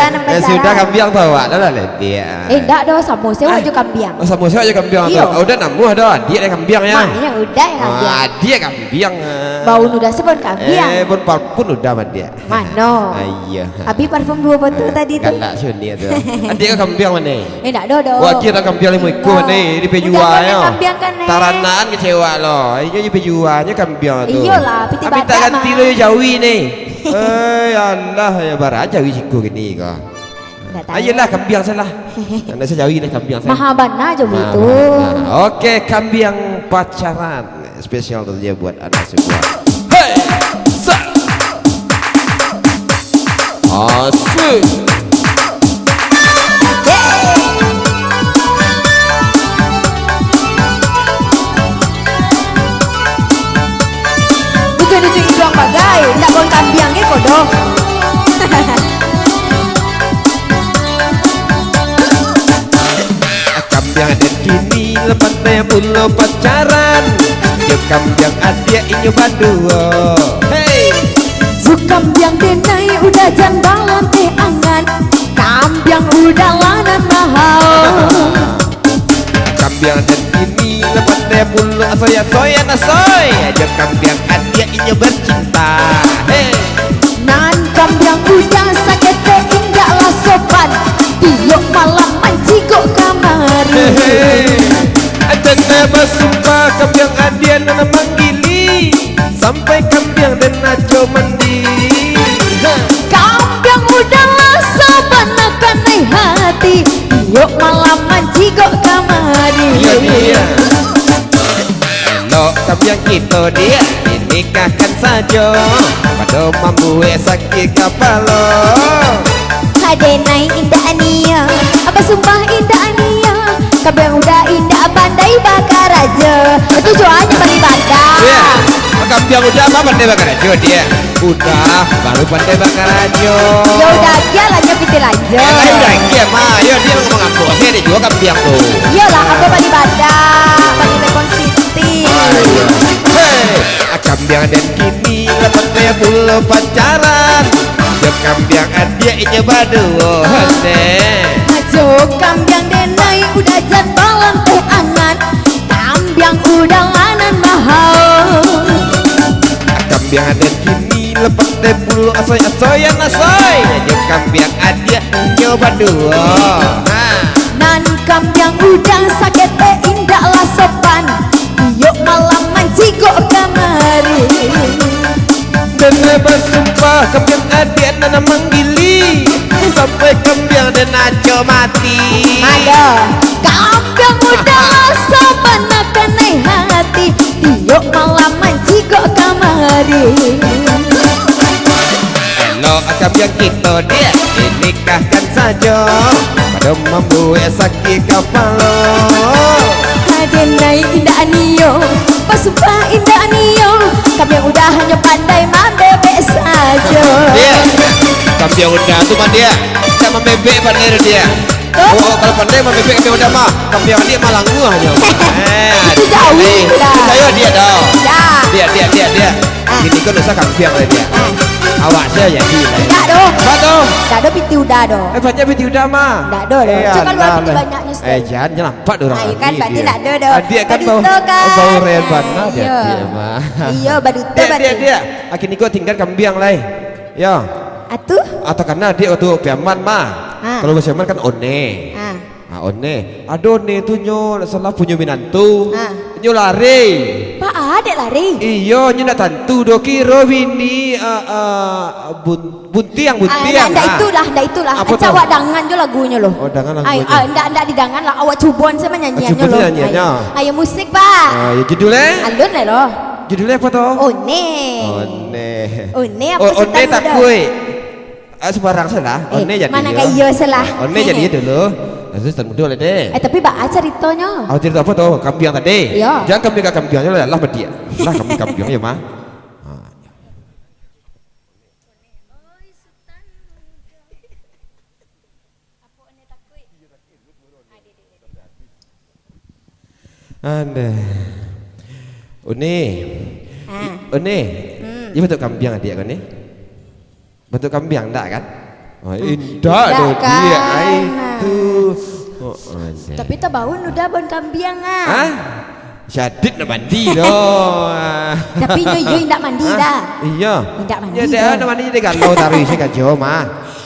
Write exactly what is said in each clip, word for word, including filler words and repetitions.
Eh, sudah kambiang tu awak dah lah, Letik. Eh, ndak doh, samo se awak jo kambiang. Oh, samo se awak jo kambiang tu. Iyo. Oh, udah namuah dah, adiak kambiang ya. Mak, iyo, udah ya kambiang. Ah, adiak kambiang. Bau udah se bau kambiang. Eh, bau parfum udah mah adiak. Mano? Ah, iyo. Habis parfum duo botol tadi tu. Galak sunyi tu. Adiak kambiang mano? Eh, ndak doh, doh. Wah, kiro kambiang limo ikua ni, di pejua yo. Udah kambiang kan, eh? Taranaan kecewa lo. Iyo, di pejuanyo kambiang tu. Iyolah, pitih badak mah. Minta ganti lo jawi ni. Eh, alah, ya bara jawi siko kini ko. Ndak tahu. Ayolah, kambiang salah. Ndak sajawi lah kambiang salah. Maha bana jo itu. Maha bana. Oke, kambiang pacaran spesial tentunya buat anda semua. Hei, sa, asik. Bukan itu iduang bagai, ndak buang kambiang ke kodoh. Kambiang den kini lah pandai pulo pacaran. Jo kambiang adiak inyo baduo. Hei! Su kambiang denai udah jan balanteh angan. Kambiang udah lah nan mahal. Kambiang den kini lah pandai pulo asoy-asoyan asoy. Jo kambiang adiak inyo bercinta. Hei! Nan kambiang udah saketek indak lah sopan. Tiok malam mancigok kamari. Hehe. Denai basumpah kambiang adiak nan manggili. Sampai kambiang den ajo mandi. Kambiang udah lah sabana kanai hati. Tiok malam mancigok kamari. Iyo, iyo. Elok kambiang kito diak dinikahkan sajo, pado mambuek sakik kapalo. Hadenai indak ania, basumpah indak ania, kambiang udah indak pandai bakarajo. Itu jualnya bali badak. Iyo, kambiang udah mah pandai bakarajo diak. Udah, baru pandai bakarajo. Yo udah agiah lah, nyo pitih lanjo. Eh, lain udah agiah mah. Yo, diak ngomong apo? Saya ada juo kambiang tu. Iyolah, apo bali badak, bali Telkom Siti. Ah, iyo. Hei, kambiang den kini lah pandai pulo pacaran. Jo kambiang adiak inyo baduo, heh. Jo kambiang denai udah jan balanteh angan. Kambiang udah lah nan mahal. Kambiang den kini lah pandai pulo asoy-asoyan asoy. Jo kambiang adiak inyo baduo. Ha. Nan kambiang udah saketek indak lah sopan. Tiok malam mancigok kamari. Denai basumpah kambiang adiak nan manggili. Sampai kambiang den ajo mati. Aduh. Kambiang udah lah sabana kanai hati, tiok malam mancigok kamari. Elok kambiang kito diak dinikahkan sajo, pado mambuek sakik kapalo. Hadenai indak nio, basumpah indak nio, kambiang udah hanyo pandai mambebek sajo. Diak, kambiang udah tu mah diak, indak mambebek pandai tu diak. Tuh. Oh, kalau pandai mambebek kambiang udah mah, kambiang adiak mah languah nyo. Eh, itu jauah, eh, dah. Picayo diak doh. Dah. Diak, diak, diak, diak. Ah. Kini ko doso kambiang lah diak. Ah. Awak sajo jadi lah. Ndak doh. Apa tu? Ndak doh pitih udah doh. Eh, banyak pitih udah mah. Ndak doh, doh. Eh, coba lu alah, pitih lah. Banyaknyo. Eh, jan, jan nampak doh urang. Ah, iyo kan, berarti ndak doh, doh. Adiak kan bau, bau rel bana, iyo. Adiak mah. Iyo, baduto berarti. Diak, diak, diak. Kini ko tinggal kambiang lai. Yo. Atuh? Atau karena adiak waktu piaman mah. Ha. Kalau piaman kan one. Ha. Ha, one. Ado one tu nyo, ndak salah punyo minantu. Ha. Nyo lari. Baa dek lari? Iyo, nyo ndak tantu doh kiro bini, ah, ah, bun-, buntiang, ah, buntiang. Ndak, ndak itulah, ndak itulah. Apo tu? Awak dangan jo lagunyo lo. Oh, dangan lagunyo. Ai, ah, ndak, ndak didangan lah. Awak cuboan sajo nyanyiannyo lo. Ah, cuboan nyanyiannyo. Ai. Ayo musik, Pak. Ah, yo judulnyo? Alun lah lo. Judulnyo apo tu? One. One. One apo? Oh, one takuik. Ah, sembarang sajo lah. Eh, one jadi. Mano ka iyo sajo lah. One jadi dulu. Terus tan mudo lah deh. Eh, tapi baa caritonyo? Ah, carito apo tu? Kambiang tadi. Iyo. Jan kambiang ka kambiangnyo lah, lah badiak. Lah kami kambiang yo mah. Ha. Andeh. Uni. Ah. Uni. Hmm. Iyo bantuak kambiang adiak ko ni? Bantuak kambiang ndak kan? Ah, indak doh, kan? Diak, ai tu. Oh, ah, indak. Tapi tabaun udah baun kambiang, ah. Hah? Syadid nak mandi doh. Tapi inyo iyo indak mandi dah. Iyo. Indak mandi doh. Yo, dah nak mandi jadi galau taruih isi kajo mah.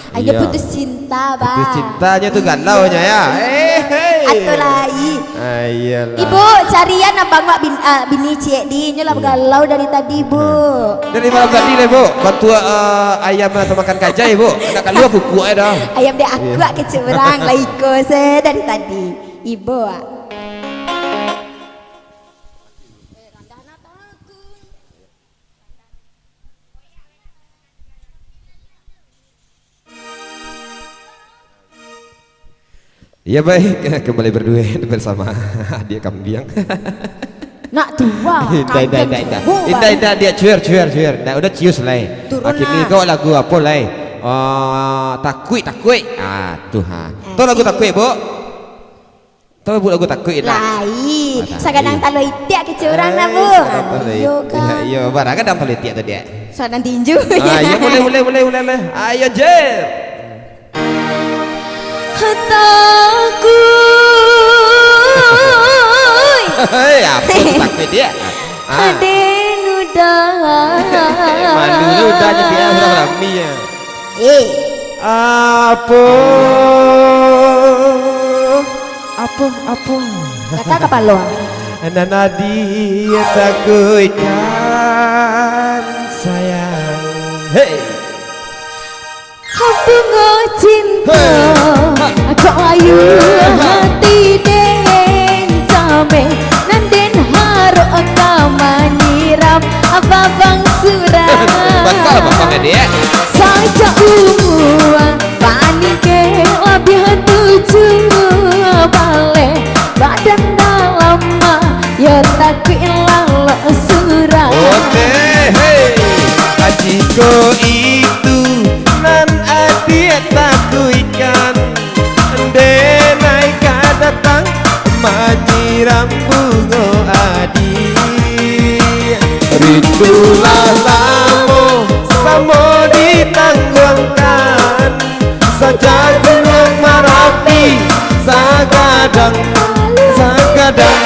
Ayo putus cinta, Bang. Putus cintanyo tu galaunya ya. Eh, hei. Atau lain. Ah, iyalah. Ibu, carian abang wak bin, ah, bini ciek di. Inyo lah bagalau dari tadi, Bu. Dari malam tadi lah, Bu. Bantu, ah, ayam atau makan kajai, Bu. Nak kalua kukuak dah. Ayam dek akuak kecek urang lah iko se dari tadi. Ibu, ah. Ya baik, kembali berduet bersama Adiak Kambiang. Nak tua, indah, indah, indah, indah. Indah, indah, Adiak, cuer, cuer, cuer. Nah, udah cius lai. Turun. Kini kau lagu apo lai? Ah, takuik, takuik. Ah, tu ha. Tahu lagu takuik, Bu? Tahu, Bu, lagu takuik indak? Lai. Ah, takuik. Sagadang talua itiak kecek urang nah, Bu. Sagadang talua itiak. Iyo, kan? Iyo, bara gadang talua itiak tu, Diak? Sagadang tinju. Ah, iyo, mulai, mulai, mulai, mulai, mulai. Ayo, Jer. Takuik. Hei, apo tu takuik, Diak? Ah. Aden udah. Malu udah jadi urang rami ya. Eh. Apo? Apo? Apo? Kata kapalo. Nan Adiak takuikan sayang. Hei. Bungo cinto, kok layu hati den cameh, nan den harok ka manyiram abang surang. Batal, batal, Dek. Sajak umua maningkek labiah tujuah baleh, badan dalam mah yo takuik lalok surang. Oke, hei. Jikok itu nan Adiak takuikan, denai ka datang manyiram bungo Adiak. Rindu lah lamo samo ditangguangkan, sajak Gunuang Marapi, sagadang, sagadang,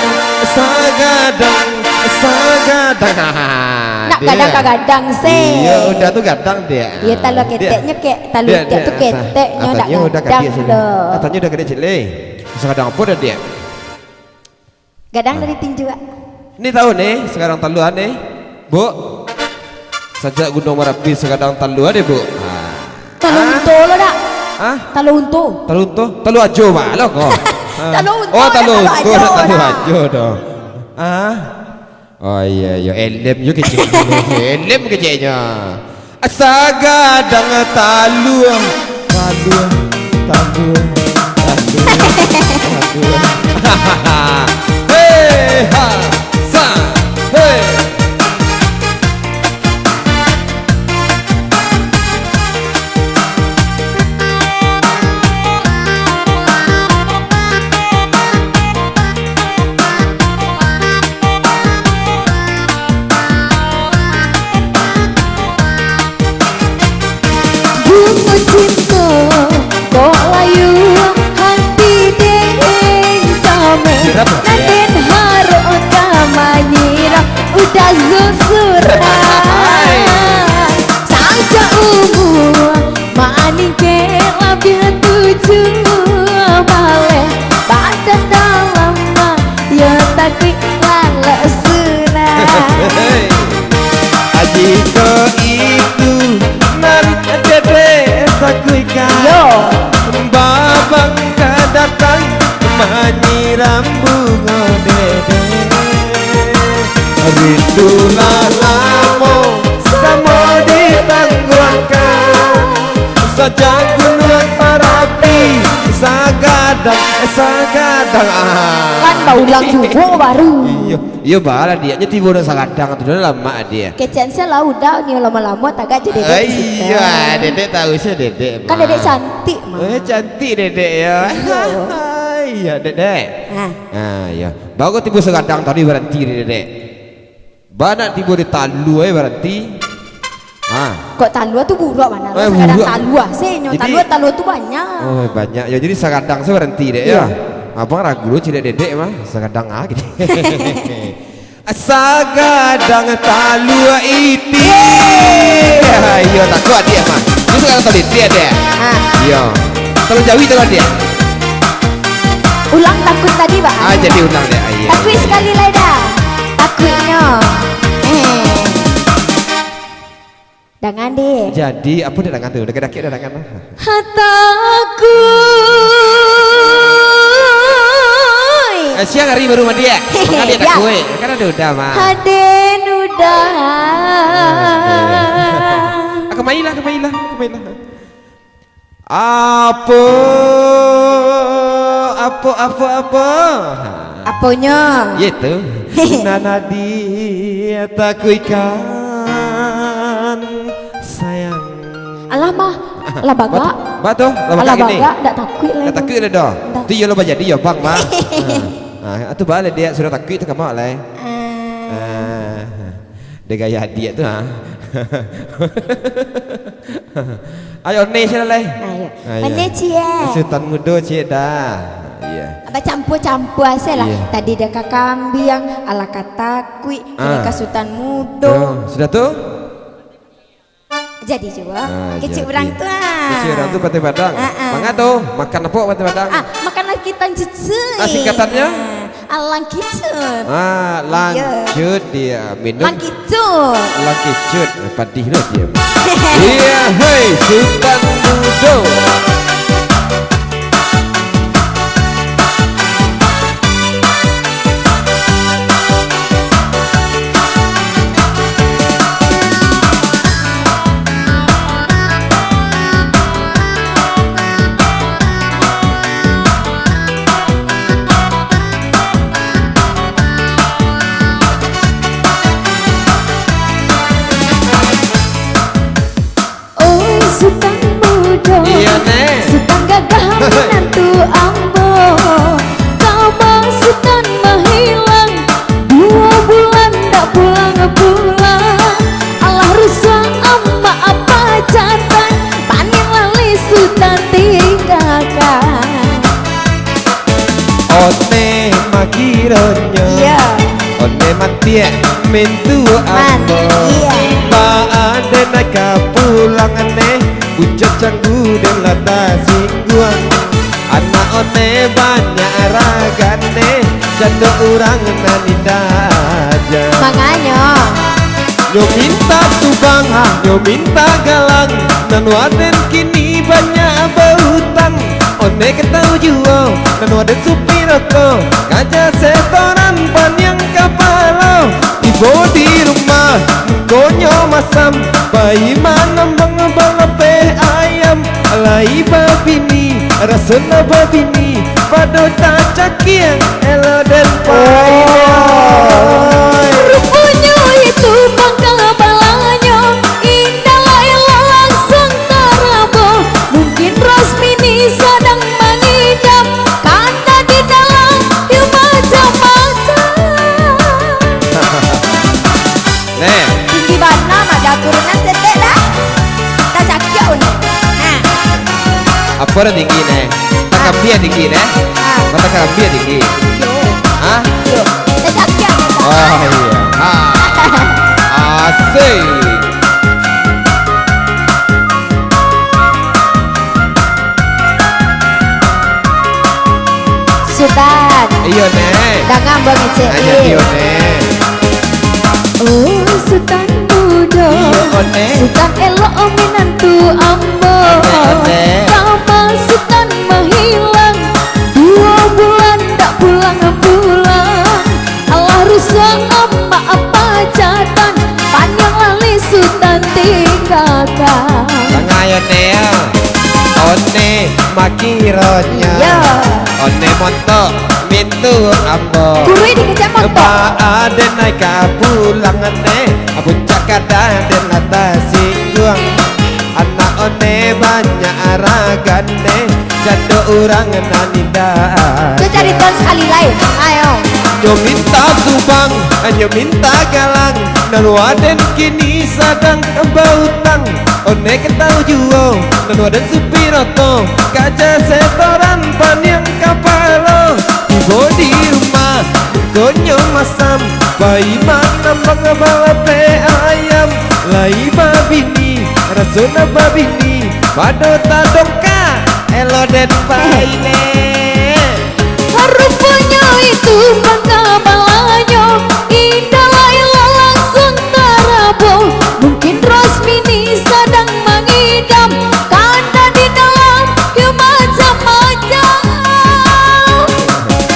sagadang, sagadang. Nak gadang ka gadang se. Iyo, udah tu gadang, Diak. Iyo, talua keteknyo kek, talua ketek tu keteknyo ndak gadang doh. Atanyo udah gadang ciek lai. Sagadang apo dah, Diak? Gadang dari tinju, Wak. Ni tahu ni, sagadang talua ni, Bu. Sajak Gunuang Marapi sagadang talua deh, Bu. Ah. Talua unto lo dak? Hah? Talua unto. Talua unto? Talua ajo balo ko. Ah. Talua unto. Oh, talua unto, talua ajo doh. Ah. Oh iyo, iyo, elem jo keceknyo. Elem keceknyo. Sagadang talua, talua, talua, talua, talua. Hei, ha, sa, hei. Bungo cinto, kok layu hati den cameh, nan den harok ka manyiram udah susuran. Sajak umua maningkek labiah tujuah baleh, badan dalam mah yo takuik lalok surang. Jikok itu nan Dedek takuikan, yo, babang ka datang manyiram bungo Dedek. Rindu lah lamo samo ditangguangkan, sajak Gunuang Marapi, sagadang, sagadang. Kan baulang juo baru. Iyo, iyo, baa lah, Diak. Nyo tibo nan sagadang tu, dah lamak, Diak. Kecek se lah udah, nyo lamo-lamo tagak jo Dedek di situ. Iyo, Dedek tahu se Dedek mah. Kan Dedek cantik mah. Eh, cantik Dedek yo. Iyo. Iyo, Dedek. Ah. Ah, iyo. Baa kok tibo sagadang tadi baranti di Dedek? Baa nak tibo di talua, eh, baranti? Ah. Kok talua tu buruak bana. Eh, sakadang buruak. Talua se nyo. Jadi, talua, talua tu banyak. Oh, banyak. Yo, jadi sakadang se baranti dek, yo. Iyo. Abang ragu lo ciek dek dedek mah. Sakadang ah gitu. Sakadang talua iti. Yeay. Iyo, takuik adiak mah. Itu sakadang talua iti, dek. Ah. Iyo. Talua jawi talua adiak. Ulang takuik tadi, Bang. Ah, jadi ulang dek. Ah, iyo. Takuik sakali lai dah. Takuiknyo. Eh. Dangan, dek. Jadi, apo dek dangan tu? Dakek-dakek dah dangan lah. Hataku. Eh, siang hari baru mandi, eh? Mangadi. Ya. Takuik. Kan ado udah, mah. Aden udah. Ah, kemailah, kemailah, kemailah. Apo, apo, apo, apo? Aponyo? Iyo tu. Nan adi takuik ikan, sayang. Alah, mah. Alah, bagak. Ba tu, ba tu? Alah, bagak ini. Bagak, dak takuik lai. Dak takuik lai doh. Dak. Tu iyo lo bajadi yo, Bang, mah. Ah, ah, tu baliak dia sudah takuik tu kamak lai. Ah. Ah. Dek gaya adiak tu, ha. Ayo, One, siapa lai? Ayo. Ayo. One, ciek. Sutan mudo, ciek, dah. Iyo. Bacampua-campua se lah. Iyo. Tadi dah ka kambiang, alah ka takuik, kini ka sutan mudo. Yo, sudah tu? Jadi juo. Ah, kecek jadi. Urang tu, ah. Kecek urang tu Pantai Padang. Ah, ah. Manga tu, makan apo Pantai Padang? Ah, makan langkitan cucui. Ah, singkatannya? Ah. Alang kicut. Ah, iyo. Lanjut dia minum. Lang kicut. Lang kicut. Eh, padih lo dia. Iyo, hei, Sutan Mudo. Oi, Sutan Mudo. Iyo, Nek. Sutan gagah minantu ambo. Kaba Sutan mahilang, duo bulan dak pulang-pulang. Alah rusuah amak apak jatan, paniang lalih Sutan tinggakan. One makironyo. Iyo. One mantiak mintu ambo. Man, iyo. Baa den ka pulang, Nek, bucah canggu den lah tasingguang. Anak one banyak aragan, Nek, cando urang nan indak aja. Manganyo. Nyo minta subang, nyo minta galang, nan waden kini banyak bautang. One ka tau juo, nan waden supir oko, kaja setoran paniang kapalo. Tibo di rumah, mukonyo masam, pai manambang balapeh ayam. Lai babini, raso lah babini, pado tacakiang, elo den pai. Oh. Ruponyo itu pangka balanyo, indak lah elo langsuang tarabo. Mungkin Rosmini sadang mangidam, kana di dalam, yo macam-macam. Neh. Tinggi bana, mah, dah turunan setek dah. Tacakiak, Uni. Nah. Apo dah tinggi, Neh? Ah. Takarambia tinggi, Neh? Ah. Mata karambia tinggi. Yo. Hah? Yo. Tacakiak, Neh. Oh, iyo. Ha. Asik. Sutan. Iyo, Neh. Dangan bangecek. Aja ni. Iyo, Neh. Oh, Sutan Mudo. Iyo, Neh. Sutan elok minantu ambo. Neh, Neh. Kama Sutan mahilang, duo bulan dak pulang-pulang. Alah rusuah amak apak jatan, paniang lalih Sutan tinggakan. Tangayo, Neh, yo. One makironyo. Iyo. One montok mintu ambo. Kuruih dikecek montok. Baa den ka pulang, Neh, puncak kadang den lah tasingguang. Anak one banyak aragan, Neh, cando urang nan indak. Yo, cari ton sakali lai. Ayo. Nyo minta subang, nyo minta galang, Nan waden kini sadang bautang, one ka tau juo, nan waden supir oto, kaja setoran paniang kapalo. Tibo di rumah, gonyo masam, pai manambang balapeh ayam, lai babini, raso nan babini, pado tadongka, elo den pai ne. Ruponyo itu pangkabalanyo, indak lai lo langsuang tarabo. Mungkin Rosmini sadang mangidam, kana di dalam, yo macam-macam.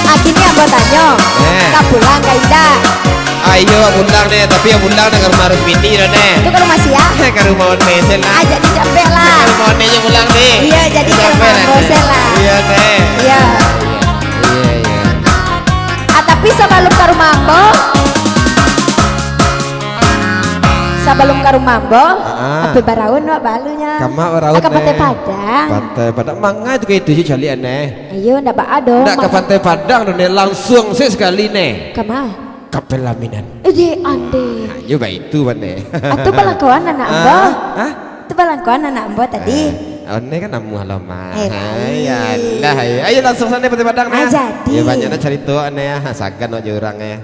Ah, kini ambo tanyo, Eh. ka pulang ka indak? Ayo, pulang ne, tapi yo pulang ne ka rumah Rosmini dah ne. Itu ka rumah sia? Ka rumah One se lah. Ajak dijapek lah. Ka rumah One se pulang ne. Iya, jadi ka rumah Dijapek lah ambo ne. se lah. Iya ne. Iya. Iya, iya. Ah, tapi sabalum ka rumah ambo, sabalum ka rumah ambo, Ah. ape baraun wak balunya? Kama baraun Ka Pantai ne. Padang. Pantai Padang. Mangai tu ka itu je caliak ne. Ayo, ndak baa doh, Ndak ka mang- Pantai Padang doh ne, langsuang se sakali ne. Kama? Ka pelaminan. Eh, deh, andeh. Nah, yo baitu, Bande. Atu balangkoan anak ambo. Ah? Ah? Tu balangkoan anak ambo tadi. Eh, One kan namuah lo, Mak. Eh, Hai, baik. alah, ayo. Ayo langsuang sano, Pati Padang, Ah, nah. jadi. Yo, banyak nak carito, One, ah. Sagan ajo urang, eh.